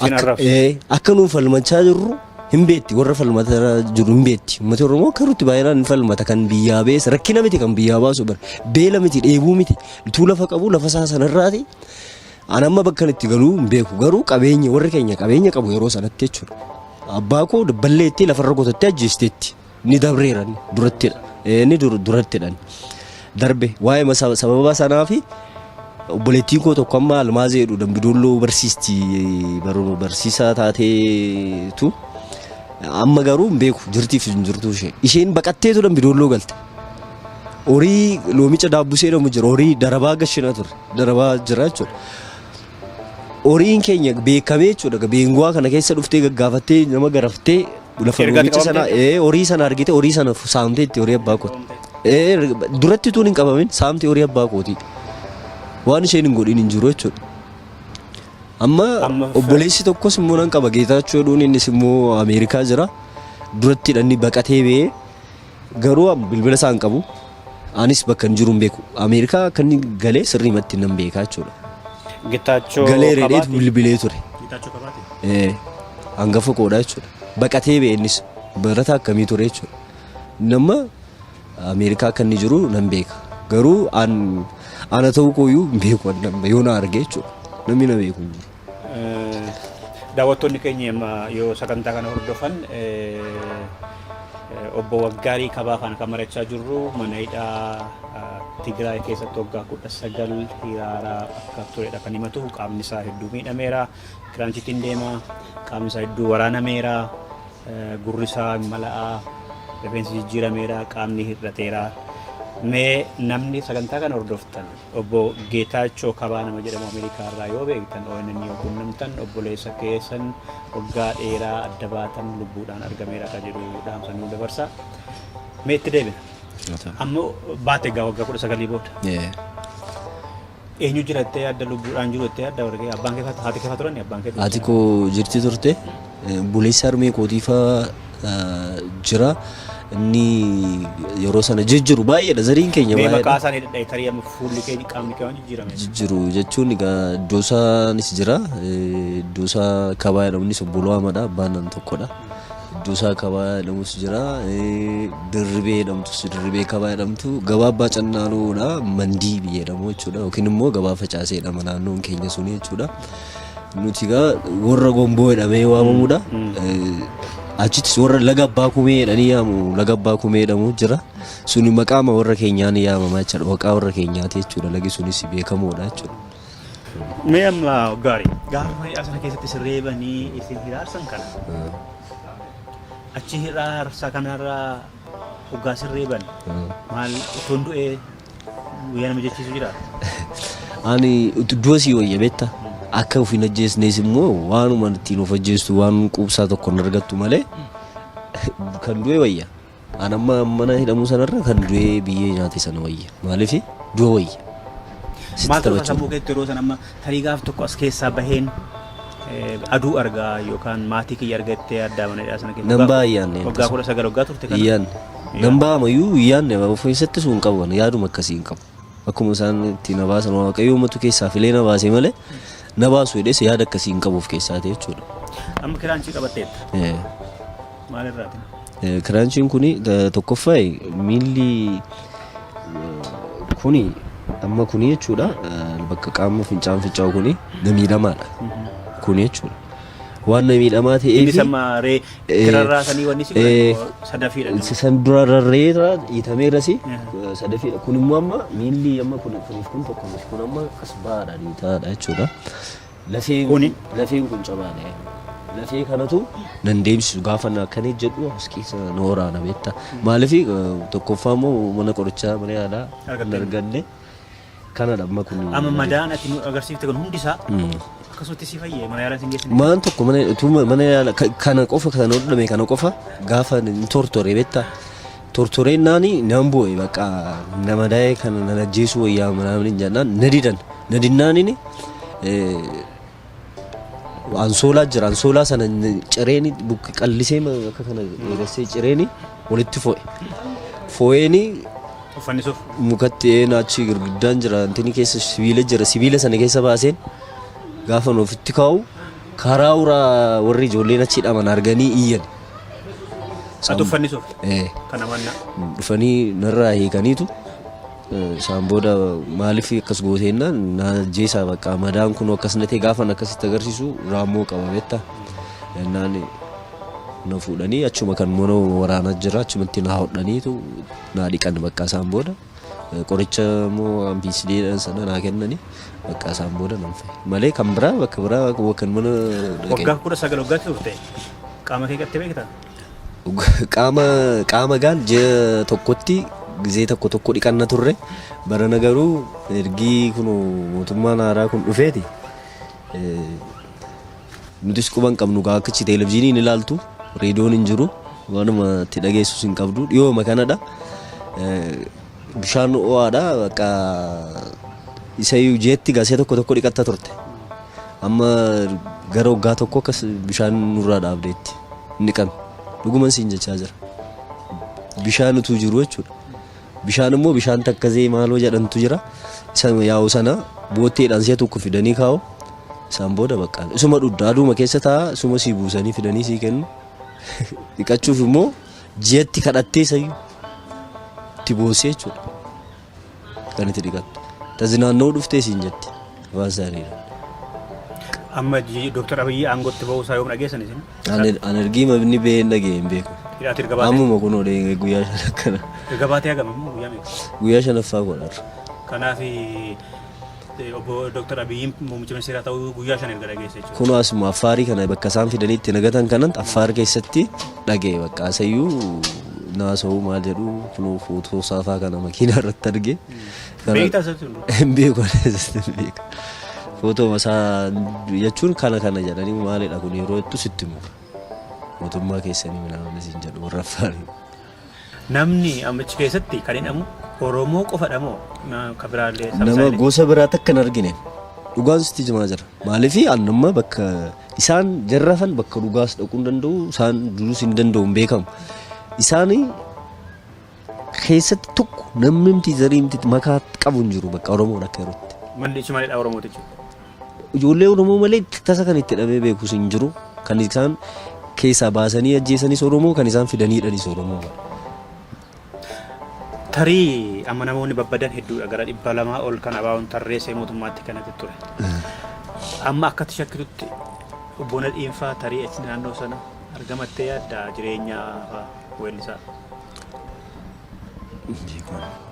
Sin arrabsu. Akka nuun falmachaa jirru hin beetti. Warra falmataa jiru hin beetti. Uummati Oromoo akka jirutti baay'inaan hin falmata. Kan biyyaa bees rakkina miti kan biyyaa baasu bara. Beela miti dheebuu miti. Utuu lafa qabu lafa isaa sanarraati. An amma bakka itti galuu hin beeku. Garuu qabeenya warri keenya qabeenya qabu yeroo sanatti jechuudha. Abbaa koo dabballeetti lafarra gotattee ajjeesteetti. Ni dabreera inni durattidha. Inni durattidha. Darbe waa'ee sababa sanaa fi obboleettiin koo tokko amma Almaazee jedhu Dambidolloo barsiisti barsiisaa taateetu amma garuu hin beeku jirtiif hin jirtu ishee. Isheen baqatteetu Dambidolloo galte. Horii loomicha daabbusee jedhamu jira. Horii darabaa gashina ture. Darabaa jira jechuudha. Horiin keenya beekamee jechuudha. Beenguwaa kana keessa dhuftee gaggaafattee nama garaftee lafa Erga ati loomicha sana qabamtee? horii sana argite horii sana saamtee itti horii abbaa kooti. Duratti tuun hin qabamin saamtee horii abbaa kooti. Waan isheen hin godhin hin jiru jechuudha. Amma Amma obboleessi tokkos immoo nan qaba Geetaachoo jedhuun innis immoo Ameerikaa jira. Duratti inni baqatee ba'ee garuu bilbila isaa hin qabu. Anis bakka hin jiru hin beeku. Ameerikaa akka inni galee sirriimatti nan beekaa jechuudha. Getaachoo Galee reedheetu Kabaati. bilbilee ture. Getaachoo Kabaati. Hangafa koodha jechuudha. Baqatee ba'e innis barataa akkamii ture jechuudha. Nama Ameerikaa akka inni jiru nan beeka. Garuu an ana ta'uu kooyyuu hin beeku an nama yoo na arge jechuudha. Namni na beeku hin jiru. Daawwattoonni keenya amma yoo sagantaa kana hordofan obbo Waggaarii Kabaa faana kan mari'achaa jirru mana hidhaa Tigraay keessatti waggaa 19 hiraaraa akka turedha kan himatu. Qaamni isaa hedduu miidhameera. Kiraanchitiin deema. Qaamni isaa hedduu waraanameera. Gurri isaa hin mala'aa. Rifeensi jijjiirameera. Qaamni hir'ateera. Mee namni sagantaa kana hordoftan Obbo Geetaachoo Kabaa nama jedhamu Ameerikaa irraa yoo beektan ONN yoo quunnamtan obboleessa keessan waggaa dheeraa adda baatan lubbuudhaan argameera kan jedhu dhaamsa nuu dabarsa. Mee itti deebina. Amma baate egaa waggaa 19 booda. Eenyu jira jettee yaadda lubbuudhaan jiru jettee yaadda warri abbaan kee haati kee turani abbaan kee Haati koo jirti turte. Obboleessi harmee kootiifaa jira. Inni yeroo sana jijjiru baay'eedha zariin keenya Mee maqaa baay'eedha. isaanii dhadha'i tarii amma fuulli kee qaamni kee waan jijjiirame. Jijjiru jechuun egaa Iddoosanis jira. Iddoosaa Kabaa jedhamu innis obboloo amadha abbaan nan tokkodha. Iddoosaa Kabaa jedhamus jira. Dirribee jedhamtus Dirribee Kabaa jedhamtu gabaa Abbaa Cannaaloodha Mandii biyya jedhamu jechuudha yookiin immoo gabaa Facaasee jedhama naannoon keenya suni jechuudha. Nuti egaa warra gomboo jedhamee waamamudha. Achittis warra laga abbaa kumee jedhanii yaamu laga abbaa kumee jedhamu jira. Suni maqaama warra keenyaan yaamama jechuudha. Maqaa warra keenyaati jechuudha. Lagi sunis beekamoodha jechuudha. Mee amma gaarii gaafa hidhaa sana keessatti isin reebanii isin hiraarsan kana achi hiraarsa kanarraa hoggaa isin reeban maal utuun du'ee guyyaa nama jechiisu jira? Ani du'a sii wayya beektaa? Akka of hin ajjeesnees immoo waanuma ittiin of ajjeestu waan quubsaa tokko hin argattu malee kan du'e wayya. An amma mana hidhamuu sanarra kan du'ee biyyee nyaate sana wayya. Maaliif Du'a wayya. Sitti Maaltu dhufa taphachuu. sammuu keetti yeroo sana amma tarii gaaf tokko as keessaa baheen aduu argaa yookaan maatii kiyya argattee addaa mana hidhaa sana keessa? Nan ba'a yaadne. Waggaa 19 waggaa turte kana. Yaadne. Nan ba'amayyuu yaadne of keessatti sun hin qabu yaaduma akkasii hin qabu. Akkuma isaan itti na baasan Waaqayyo uummatu keessaa filee na baase malee na baasu jedhees yaada akkasii hin qabu of keessaati jechuudha. Amma kiraanchii qabatteetta. Maalirraati? Kiraanchiin kuni tokkoffaa miilli kuni amma kuni jechuudha bakka qaama fincaan fincaa'u kuni na miidhamaadha. Kuni jechuudha. Waan na miidhamaa ta'eef. Inni samma ree kirarraasanii wanni si godhan sadafiidha. San dura rarreera dhiitameerasi sadafiidha. Kun immoo amma miilli amma kun kuniif kun tokko miti. Kun amma akkas baadha dhiitaadha jechuudha. Lafeen Kuni? Lafeen kun cabaadha. Lafee kanatu nan deemsisu gaafa na akkana jedhu as keessa na waraana beektaa. Maaliif tokkoffaa immoo mana qorichaa mana yaalaa hin Argattee? arganne. Kanadha amma kun. Amma madaan ati nu agarsiifte kun hundi isaa akkasumatti si fayyee mana yaalaa sin geessine. Maan tokko mana utuu mana yaala kana qofa kan hodhame kana qofa gaafa hin tortore beektaa. Tortoreen naani nan bu'e bakka nama daa'ee kana nan ajjeesuu wayyaa manaamin jennaan na didan. Na dinnaanini ansoolaa jira ansoolaa sana cireeni buqqi qallisee akka kana dheeressee cireeni walitti fo'e. Fo'eeni Uffanni suuf. Mukatti een achi girgiddaan jira intini keessa sibiila jira sibiila sana keessa baaseen gaafa nu ofitti kaa'u karaa uraa warri ijoolleen achi hidhaman arganii iyyan. Ati uffanni suuf. Eh, Kana mannaa. Dhufanii narraa hiikaniitu isaan booda maaliif akkas gooteennaan na ajjeesaa bakka madaan kun akkas na ta'e gaafan akkasitti agarsiisu raammoo qaba beektaa. Jennaan na fuudhanii achuma kan mana waraanaa jira achumatti na hodhaniitu naa dhiqan bakka isaan booda qoricha immoo ampiisiliidhaan sana naa kennani bakka isaan booda nan faye malee kan biraa bakka biraa kan mana dhaqee. Waggaa 19 waggaatti turte qaama kee qattee beektaa? Qaama qaama gaal ji'a tokkotti gizee tokko tokko dhiqanna turre barana garuu ergii kun mootummaan haaraa kun dhufeeti Nutis quba hin qabnu gaa akkachi televezyiinii hin ilaaltu reediyoon hin jiru waanuma itti dhageessus hin qabdu dhiyooma kanadha. Bishaan ho'aadha bakka isayyuu jeetti gasee tokko tokko dhiqatta turte. Amma gara waggaa tokko akkas bishaan nurraa dhaabdeetti hin dhiqannu. Dhuguman siin jechaa jira. Bishaan utuu jiru jechuudha. Bishaan immoo bishaan takkazee maaloo jedhantu jira. Isa yaa'u sana bootteedhaan si'a tokko fidanii kaa'u. Isaan booda bakka isuma dhugda aduuma keessa taa'a isuma sii buusanii fidanii sii kennu. Dhiqachuuf immoo ji'atti kadhattee isayyuu itti boossee jechuudha. Kan itti dhiqattu. Tazinaannoo dhuftee siin jetti. Afaan isaaniidha. Amma Dooktar Abiyyi aangootti ba'uu isaa yoom dhageessan isin? An ergii inni ba'ee hin dhaga'e hin beeku. Hidhaatti erga baatee? Ammuma kunoo guyyaa shan akkana. Erga baatee hagam immoo guyyaa meeqa? Guyyaa shanaffaa godharra. Kanaaf obbo Dooktar Abiyyiin muummicha ministeeraa ta'uu guyyaa shan erga dhageesse jechuudha. Kunoo asuma Affaarii kana bakka isaan fidanii itti nagatan kanan Affaar keessatti dhaga'e bakka asayyuu naasa'uu maal jedhu kunoo footoo saafaa kana makiinaa irratti arge. Beektaa isatti hunduu? Hin beeku hin beeku. Footoo isaa jechuun kana kana jedhanii maalidha kun yeroo jettu sitti himu. Mootummaa keessanii minaamin isin jedhu warra Affaarii. Namni ammichi keessatti kan hidhamu Oromoo qofadha moo ka biraallee Nama sabsaalee? gosa biraa takka hin argine. Dhugaan sitti jimaa jira. Maaliif annumma bakka isaan jarrafan bakka dhugaas dhaquu hin danda'u isaan duruus hin danda'u hin beekamu. Isaan keessatti tokko namni mti zarii mti makaa qabu hin jiru bakka Oromoon akka yerootti. Manni ichi maalidha Oromooti jechuudha. Ijoollee Oromoo malee tasa kan itti dhabee beekus hin jiru. Kan isaan keessaa baasanii ajjeesanis Oromoo kan isaan fidanii hidhanis Oromoo. Tarii amma namoonni babbadan hedduudha gara 200 ol kan ABO'n tarreessee mootummaatti kanatti ture. Amma akkatti shakkitutti obbo Nadhiin faa tarii achi naannoo sana argamattee yaadda jireenya faa weellisaa.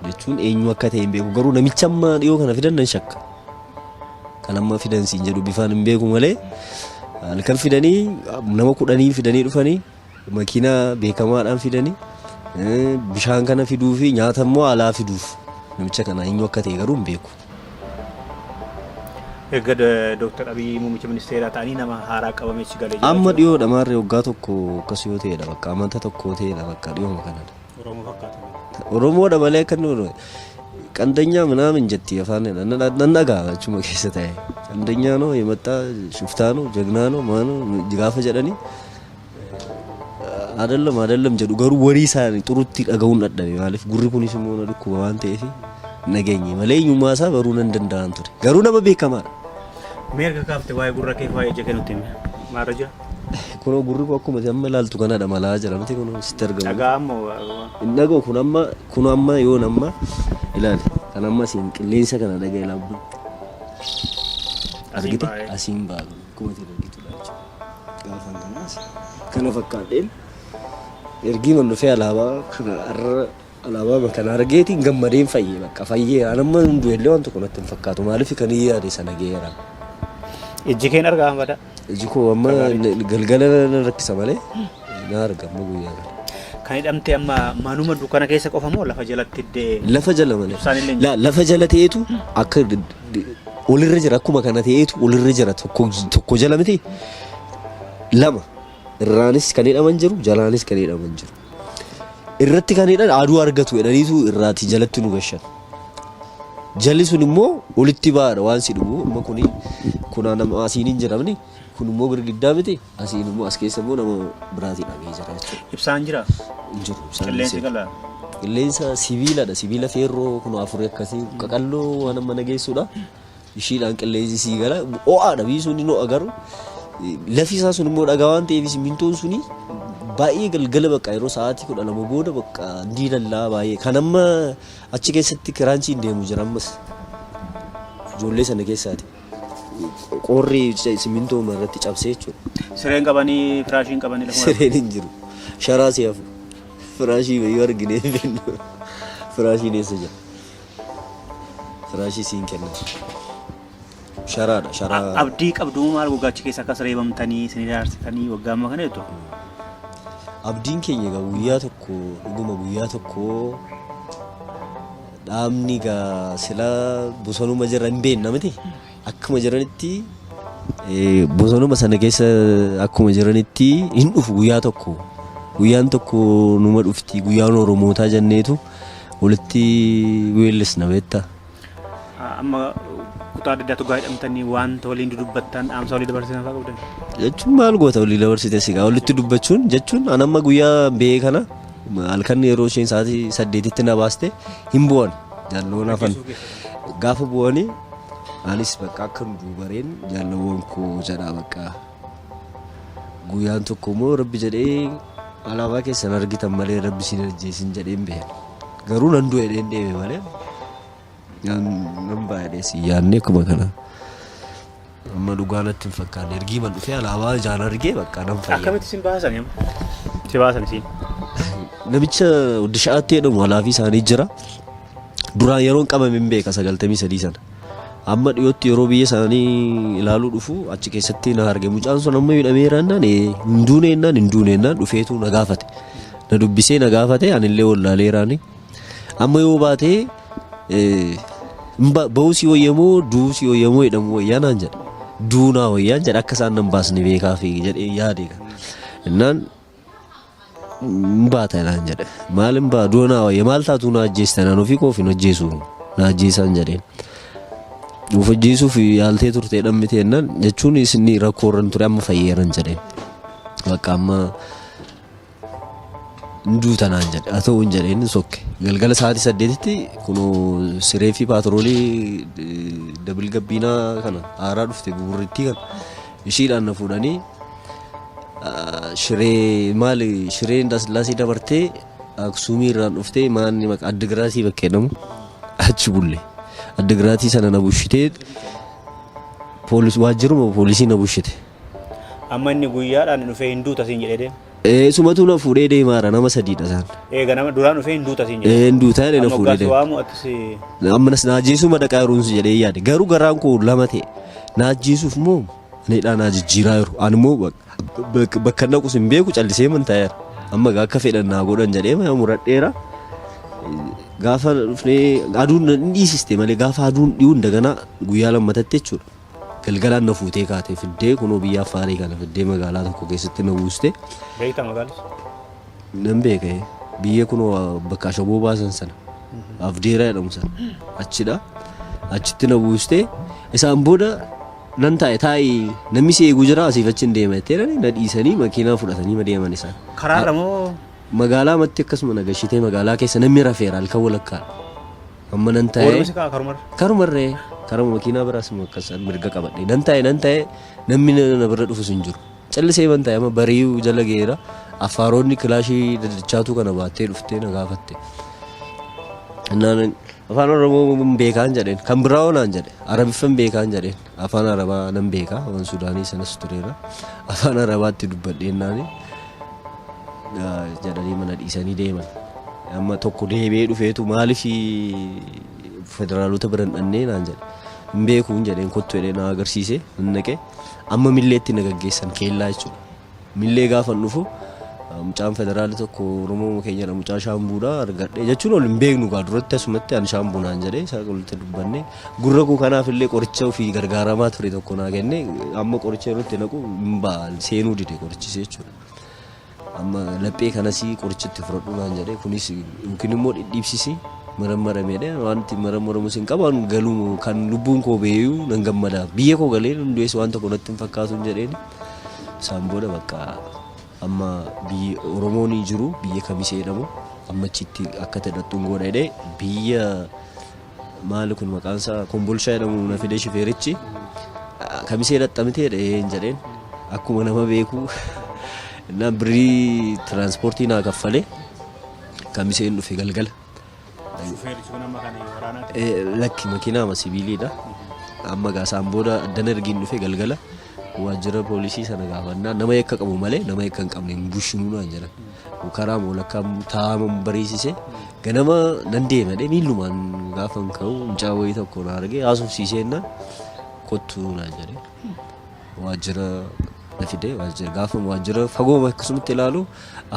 Jechuun eenyu akka ta'e hin beeku garuu namicha amma dhiyoo kana fidan nan shakka. Kan amma fidan siin jedhu bifaan hin beeku malee halkan fidanii nama kudhanii fidanii dhufanii makiinaa beekamaadhaan fidanii bishaan kana fiduu fi nyaata immoo alaa fiduuf namicha kana eenyu akka ta'e garuu hin beeku. Erga Dooktar Abiyyi muummicha ministeeraa ta'anii nama haaraa qabamee achi galee jira. Amma dhiyoodha maarree waggaa tokko akkas yoo ta'edha bakka amanta tokko ta'edha bakka dhiyooma kanadha. Oromoo fakkaata. Oromoodha malee akka inni ቀንደኛ ምናምን jetti afaan nan dhagaa achuma keessa ta'e. ቀንደኛ ነው የመጣ ሽፍታ ነው ጀግና ነው ማነው gaafa jedhani አይደለም አይደለም jedhu garuu warii isaanii xurutti dhaga'uun dadhabe maaliif gurri kunis immoo na dhukkuba waan ta'eef nageenye malee eenyummaa isaa baruu nan danda'an ture garuu nama beekamaadha. Mee erga kaafte waa'ee gurra kee waa'ee ija kee nutti himi. Maalirra jira? Kunoo gurri koo akkuma amma ilaaltu kanadha malaa jira miti kunoo sitti argamu. Dhagaa ammoo. Hin dhaga'u kun amma kun amma yoon amma ilaali kan amma asiin qilleensa kana dhaga'e laabbu. Argite asiin ba'a akkuma itti argitudha jechuudha. Gaafa kanaas kana fakkaadheen ergii man dhufee alaabaa kana har'a alaabaa kana argeetiin gammadeen fayyee bakka fayyee an amma hundu illee waan tokko natti hin fakkaatu maaliif kan hin yaade sana ga'eera. Ijji keen argaa badaa. Iji koo amma galgala na rakkisa malee na arga amma guyyaa kana. Kan hidhamte amma manuma dukkana keessa qofa moo lafa jalatti iddee? Lafa jala malee. Ibsaan illee hin jiru. Lafa jala ta'eetu akka olirra jira akkuma kana ta'eetu olirra jira tokko tokko jala miti lama irraanis kan hidhaman jiru jalaanis kan hidhaman jiru. Irratti kan hidhan aduu argatu jedhaniitu irraati jalatti nu gashan. Jalli sun immoo olitti ba'aadha waan si dhugu amma kuni kunaa nama asiin hin jiramni kun immoo girgiddaa miti asiin immoo as keessa immoo nama biraatii dhabee jira jechuudha. Ibsaan jira? Hin jiru ibsaan Qilleensi gala? Qilleensa sibiiladha sibiila feerroo kun afurii akkasii qaqalloo waan amma nageessuudha. Ishiidhaan qilleensi sii gala ho'aadha biyyi sun hin ho'a garuu lafi isaa sun immoo dhagaa waan ta'eef simmintoon suni baay'ee galgala bakka yeroo sa'aatii 12 booda bakka ni lallaa baay'ee kan amma achi keessatti kiraanchiin deemu jira ammas ijoollee sana keessaati. Qorri simmintoo irratti cabsee jechuudha. Sireen qabanii firaashiin qabanii lafuma. Sireen hin jiru. Sharaa si hafu. Firaashii yoo argine hin beeknu. Firaashiin eessa jira? Firaashii siin kennan. Sharaadha sharaa. Abdii qabdu maal goggaachi keessa akkas reebamtanii isin ilaalsitanii waggaa amma kana jettu? Abdiin keenya egaa guyyaa tokko dhuguma guyyaa tokko dhaabni egaa sila bosonuma jira hin beekna miti. Akkuma jiranitti bosonuma sana keessa akkuma jiranitti hin dhufu guyyaa tokko. Guyyaan tokko numa dhufti guyyaan Oromootaa jenneetu walitti weellisna beektaa. Amma kutaa adda addaatu gaa hidhamtanii wanta waliin dudubbattan dhaamsa walii dabarsitan fa'aa qabdan. Jechuun maal goota walii dabarsite sigaa walitti dubbachuun jechuun an amma guyyaa ba'ee kana halkan yeroo isheen sa'aatii 8tti na baaste hin bu'an jaalloon hafan gaafa bu'anii anis bakka akka duubareen jaalloowwan koo jedhaa bakka guyyaan tokko immoo rabbi jedhee alaabaa keessan argitan malee rabbi sin ajjeesin jedheen bahe garuu nan du'e jedheen deeme malee nan baay'ee si yaadne akkuma kana. Amma dhugaa natti hin fakkaanne ergii man dhufee alaabaa ijaan argee bakka nan fayya. Akkamitti isin baasan amma? Si baasan isin? Namicha Waddishaatti jedhamu alaafii isaanii jira. Duraan yeroon qabame hin beeka 93 sana. Amma dhiyootti yeroo biyya isaanii ilaaluu dhufu achi keessatti na arge. Mucaan sun amma hidhameera jennaan hin duune jennaan hin duune jennaan dhufeetu na gaafate. Na dubbisee na gaafate anillee wallaaleeraani. Amma yoo baatee bahuu si wayyamoo du'uu si wayyamoo jedhamu wayyaa naan jedhe. Du'uu naa wayyaan jedhe akka isaan nan baasne beekaa fi jedhee yaade. Innaan hin baata naan jedhe. Maal hin baa du'a naa wayya maal taatu na ajjeesta naan ofii koof hin ajjeesu na ajjeesaan jedheen. Of ajjeesuuf yaaltee turte dhammite jennaan jechuun isin rakkoo irra ture amma fayyeeran jedheen. Bakka amma hin duuta naan jedhe haa ta'u hin jedheen sokke. Galgala sa'aatii 8tti kunoo siree fi paatroolii dabil gabbiinaa kana haaraa dhufte buburrittii kana ishiidhaan na fuudhanii shiree maali shiree Indaasillaasee dabartee Aksuumii irraan dhuftee maanni maqaa Addigiraatii bakka jedhamu achi bulle. Addigiraatii sana na bushitee waajjiruma poolisii na bushite. Amma inni guyyaadhaan dhufee hin duuta siin jedhee deema. Sumatu na fuudhee deemaara nama sadiidha isaan. Eega nama duraan dhufee hin duuta siin jedhee. Hin duuta jedhee na Amma fuudhee waggaa si deema. waamu atis. Amma na ajjeesuu madaqaa yeroon jedhee yaade garuu garaan koo lama ta'e na ajjeesuuf moo anidhaa na jijjiiraa jiru ani immoo bakka naqus hin beeku callisee man taa'eera. Amma egaa akka fedhan naa godhan jedhee muradheera. Gaafa dhufnee aduun hin dhiisiste malee gaafa aduun dhiyuu daganaa guyyaa lammatatti jechuudha. Galgalaan na fuutee kaatee fiddee kunoo biyya Affaarii kana fiddee magaalaa tokko keessatti na buuste. Beektaa magaalis? Nan beeka biyya kunoo bakka ashaboo baasan sana. Afdeeraa jedhamu sana achidha. Achitti na buustee isaan booda nan taa'e taa'i namni si eegu jira asiif achi hin deema jettee na dhiisanii makiinaa fudhatanii deeman isaan. Karaarra moo? Magaalaa matti akkasuma na gashitee magaalaa keessa namni rafeera halkan walakkaadha. Amma nan taa'e. Ooluma si ka'a karumarra. Karumarree karuma makiinaa biraas immoo akkas mirga qabadhe nan taa'e nan taa'e namni na bira dhufus hin jiru. Callisee man taa'e amma bari'uu jala geera affaaronni kilaashii dadachaatu kana baattee dhuftee na gaafatte. Innaan afaan Oromoo hin beekaan jedheen kan biraa hoo naan jedhe Arabiffan beekaan jedheen afaan Arabaa nan beeka afaan Sudaanii sanas tureera afaan Arabaatti dubbadhee naani jedhanii mana dhiisanii deeman. Amma tokko deebi'ee dhufeetu maaliif federaalota bira hin dhannee naan jedhe. Hin beekuun jedheen kottu jedhee na agarsiise nan dhaqe. Amma milleetti na gaggeessan keellaa jechuudha. Millee gaafan dhufu mucaan federaali tokko Oromoo keenyadha mucaa shaambuudha argadhe jechuun ol hin beeknu gaa duratti asumatti ani shaambuu naan jedhee isaa walitti dubbanne gurra koo kanaaf illee qoricha ofii gargaaramaa ture tokko naa kenne amma qoricha yeroo itti naqu hin ba'a seenuu dide qorichis jechuudha. Amma laphee kanas qoricha itti fudhadhu naan jedhe kunis yookiin immoo dhidhiibsisi marammaramedha waan itti marammaramus hin qabu an galuu kan lubbuun koo beeyuu nan gammada biyya koo galee hundees waan tokko natti hin fakkaatu hin jedheen isaan booda bakka amma biyyi Oromoon jiru biyya kamisee jedhamu amma achitti akka tedhattuun godha jedhee biyya maali kun maqaan isaa kombolshaa jedhamu na fide shifeerichi kamisee dhaxxamitee jedhee hin jedheen akkuma nama beeku na birrii tiraanspoortii naa kaffalee kamiseen dhufe galgala. Shufeerichi kun amma kan waraanaati. Lakki makiinaama sibiiliidha. Amma gaasaan booda addan ergiin dhufe galgala waajjira poolisii sana gaafannaa nama yakka qabu malee nama yakka hin qabne hin bushinuu naan jedhan. Karaa walakkaa taa'ama bariisise ganama nan deema jedhee miillumaan gaafa hin ka'u mucaa wayii tokko na argee haasofsiiseenna kottu naan jedhe. Waajjira na fide waajjira gaafa waajjira fagoo akkasumatti ilaalu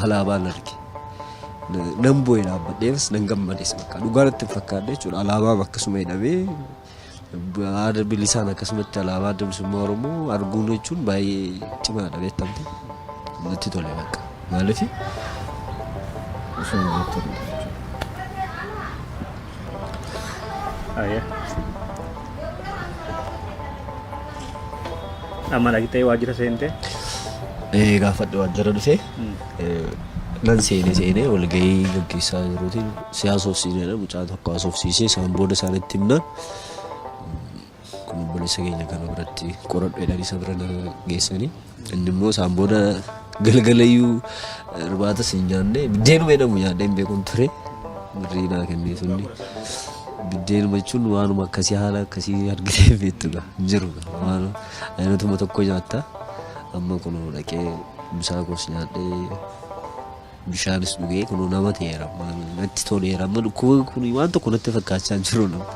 alaabaan arge. Nan bu'e dhaabbadhees nan gammades bakka dhugaa natti hin fakkaanne jechuudha. Alaabaan akkasuma hidhamee haada bilisaan akkasumatti alaabaa adda bilisummaa Oromoo arguun jechuun baay'ee cimaadha beektamte. Natti tole bakka. Maaliif osoo hin beektan jechuudha. Ayya. Amma dhaqxee waajjira seentee. Gaafadhe waajjira dhufee nan seene seenee walgahii gaggeessaa jiruutiin si haasofsiisedha mucaa tokko haasofsiisee isaan booda isaanitti himnaan kun obboleessa keenya kana biratti qoradhu jedhanii isa bira na geessanii inni immoo isaan booda galgalayyuu irbaatas hin nyaanne biddeenuma jedhamu nyaadhee hin beekun ture birrii naa kennee sunni biddeenuma jechuun waanuma akkasii haala akkasii argitee beektu gaa hin jiru gaa waan aynatuma tokko nyaatta amma kunoo dhaqee misaa koos nyaadhee bishaanis dhugee kunoo nama ta'eera natti toleera amma dhukkuba kun waan tokko natti fakkaachaa hin jiru nama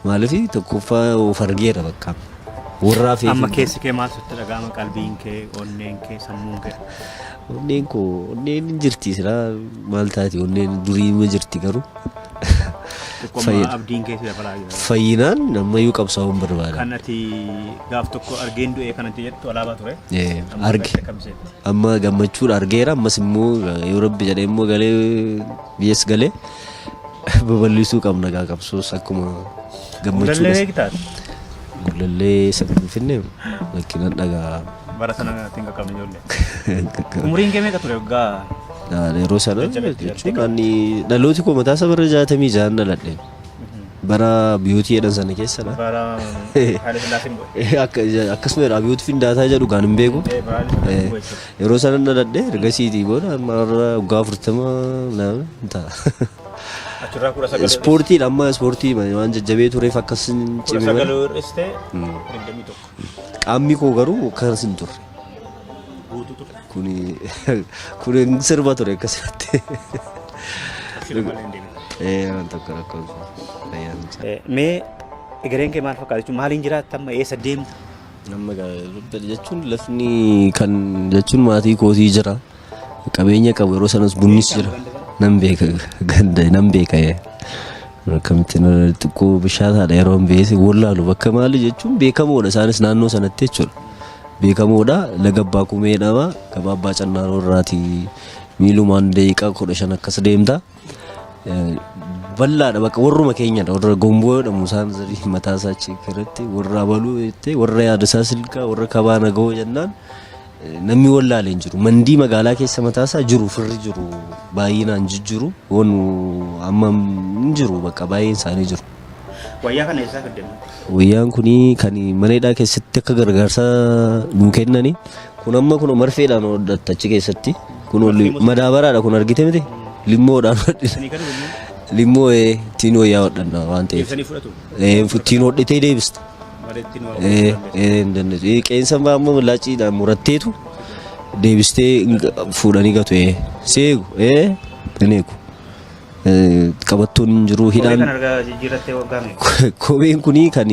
maaliif tokkoffaa of argeera bakka warraa fi Amma keessi kee maal sitti dhaga'ama qalbiin kee onneen kee sammuun kee. Onneen koo onneen hin jirti silaa maal taati onneen duriima jirti garuu Xiqqooma abdiin kee si dabalaa jira. Fayyinaan ammayyuu qabsaa'uun barbaada. Kan ati gaaf tokko argeen du'ee kan ati jettu alaabaa ture. Amma Arge. galtee kamiseetti. Amma gammachuudha argeera ammas immoo yoo rabbi jedhee immoo galee biyyas galee babal'isuu qabna gaa qabsoos akkuma Gullallee gammachuudha. beektaati. Gullallee isa Finfinnee lakkinan dhagaa. Bara sana ittiin qaqqabne ijoollee. Umuriin kee meeqa ture waggaa? Yeroo sana Jajjabeetti jechuun ani dhalooti koo mataa isaa bara 66 dhaladhe. Bara biyootii jedhan sana keessadha. Bara Haile Sillaaseen bu'e. Akkasuma jedha abiyyooti findaataa jedhu gaan hin beeku. Bara Haile Sillaaseen bu'e jechuudha. Yeroo sana dhaladhe ergasiitii booda amma har'a waggaa 40 hin ta'a. Achirraa 19 Ispoortiidha amma ispoortii waan jajjabee tureef akkas hin kudha cime sagal malee. hir'istee 21. Qaamni koo garuu akkas hin turre. Guutuu ture. Kuni kuni sirba ture akkasumatti. Sirba malee hin deemne. Waan tokko rakkoon fayyaan. Mee egereen kee maal fakkaata jechuun maaliin jiraatta amma eessa deemta? Amma jechuun lafni kan jechuun maatii kootii jira. Qabeenya qabu yeroo sanas bunnis jira. Nan beeka ganda nan beeka. Akkamitti xiqqoo bishaataadha yeroo hin beese wallaalu bakka maali jechuun beekamoodha isaanis naannoo sanatti jechuudha. Beekamoodha laga abbaa kumee jedhama gabaa abbaa cannaaroo irraati miilumaan daqiiqaa 15 akkas deemta. Bal'aadha bakka warruma keenyadha warra gomboo jedhamu isaan zarii mataa isaa achi irratti warra abaluu jettee warra yaadasaa silkaa warra kabaa nagahoo jennaan namni wallaale hin jiru. Mandii magaalaa keessa mataa isaa jiru firri jiru baay'inaan jijjiru wanu amma hin jiru bakka baay'een isaanii jiru. Wayyaa kana eessaa fidde? Wayyaan kuni kan mana hidhaa keessatti akka gargaarsa nuu kennani. Kun amma kun marfeedhaan hodhatta achi keessatti. Kun madaabaraadha kun argite miti? Limmoodhaan hodhina. Isinii kan immoo Limmoo ittiin wayyaa hodhanna waan ta'eef. deebisanii fudhatu. Ittiin hodhitee deebista. Malee ittiin waa Hin dandeessu. Qeensa ammoo laaciidhaan muratteetu deebistee fuudhanii gatu. Seegu hin eegu. Qabattoon hin jiru Kophee hidhaan. kan argaa jijjiirrattee waggaa meeqa? Kopheen kuni kan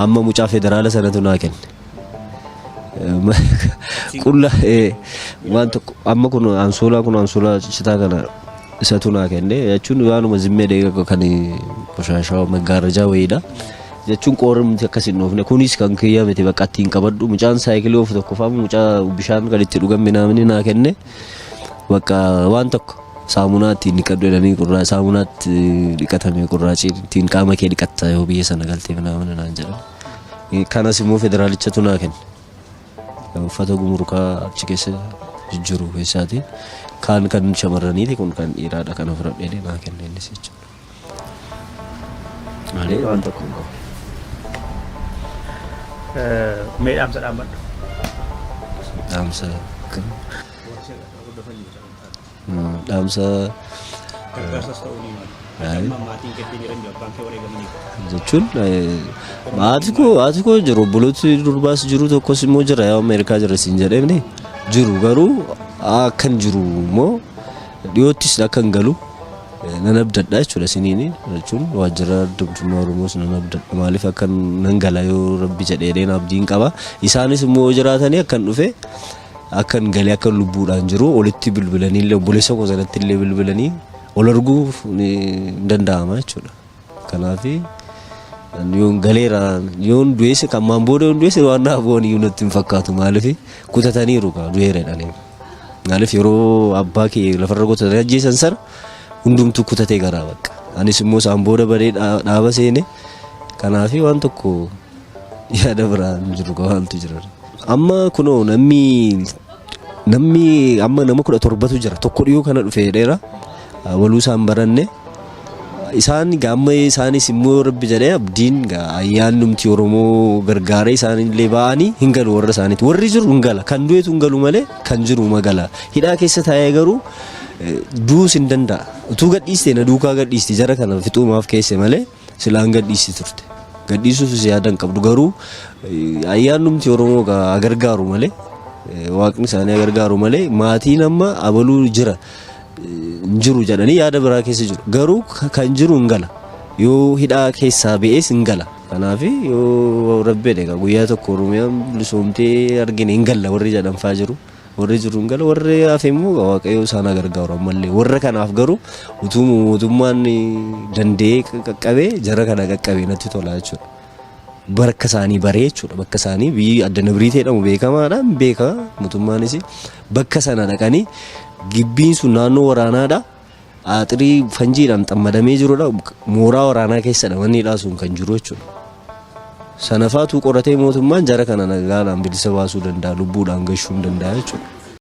amma mucaa federaala sanatu naa kenne. Qulla waan tokko amma kun ansoolaa kun ansoolaa citaa kana isatu naa kenne jechuun waanuma zimmee deega kan qoshaashaa maggaarrajaa wayiidha. Jechuun qoorumti akkas hin dhoofne kunis kan kiyya miti bakka ittiin qabadhu mucaan saayikilii oofu tokko fa'aa mucaa bishaan kan itti dhugan minaamni naa kenne bakka waan tokko saamunaa ittiin dhiqadhu jedhanii qurraa saamunaatti dhiqatame qurraacii ittiin qaama kee dhiqatta yoo biyya sana galtee minaamni naan jedhan. Kanas immoo federaalichatu naa kenne. Uffata gumurukaa achi keessa jijjiiru keessaati. Kaan kan shamarraniiti kun kan dhiiraadha kana fudhadhee naa kenne innis jechuudha. Malee waan tokko hin qabu. Mee dhaamsa dhaamadhu. Dhaamsa dhaamsa Gargaarsas ta'uu ni mala. Amma maatiin keetti jiran jiru abbaan kee wareegamanii. Jechuun haati koo jiru, obbolooti durbaas jiru, tokkos immoo jira, yaa Ameerikaa jira siin jedheemni jiru, garuu akkan jiru immoo dhiyoottis akkan galu nan abdadha jechuudha siniini jechuun waajjira Adda Bilisummaa Oromoos nan abdadha. Maaliif akkan nan gala yoo rabbi jedhee abdiin qaba. Isaanis immoo yoo jiraatanii akkan dhufe akkan galee akkan lubbuudhaan jiru olitti bilbilanii illee obboleessa koo sanatti illee bilbilanii ol arguuf ni danda'ama jechuudha. Kanaaf yoon galeera yoon du'eesse kan maan booda yoon du'eesse waan naaf bu'an iyyuu natti hin fakkaatu. Maaliif kutataniiru kaa du'eera jedhanii. Maaliif yeroo abbaa kee lafarra kutatanii ajjeesan sana hundumtuu kutatee garaa bakka. Anis immoo isaan booda badee dhaaba seene. Kanaaf waan tokko yaada biraa hin jiru waantu jira. Amma kunoo namni amma nama 17tu jira, tokko dhiyoo kana dhufe dheera waluu isaan baranne. Isaan amma isaanis immoo rabbi jedhee abdiin ayyaannumti Oromoo gargaaree isaanillee ba'anii hin galu warra isaaniitti. Warri jiru hin gala, kan du'etu hin galu malee kan jiru magala. Hidhaa keessa taa'ee garuu du'uus hin danda'a. Utuu gadhiiste na duukaa gadhiisti jara kana fixuumaaf keesse malee silaan gadhiisti turte. Gadhiisuufis yaada hin qabdu, garuu ayyaannumti Oromoo gargaaru malee, waaqni isaanii gargaaru malee, maatiin amma abaluu jira hin jiru jedhanii yaada biraa keessa jiru. Garuu kan jiru hin gala. Yoo hidhaa keessaa ba'ees hin gala. Kanaaf yoo rabbi jedhe guyyaa tokko Oromiyaan bilisoomtee argine hin galla warri jedhan faa jiru. Warri jiru hin gala, warri hafe immoo Waaqayyo isaan haa gargaaru ammallee. Warra kanaaf garuu utuu mootummaan danda'ee qaqqabee jara kana qaqqabee natti tola jechuudha. Bakka isaanii baree jechuudha. Bakka isaanii biyyi adda nabriitee jedhamu beekamaadha. Beeka mootummaanis bakka sana dhaqanii gibbiin sun naannoo waraanaadha. Aaxirii fanjiidhaan xammadamee jirudha. Mooraa waraanaa keessadha manni hidhaa sun kan jiru jechuudha. Sanafaatu qoratee mootummaan jara kana nagaadhaan bilisa baasuu danda'a, lubbuudhaan gashuu hin danda'a jechuudha.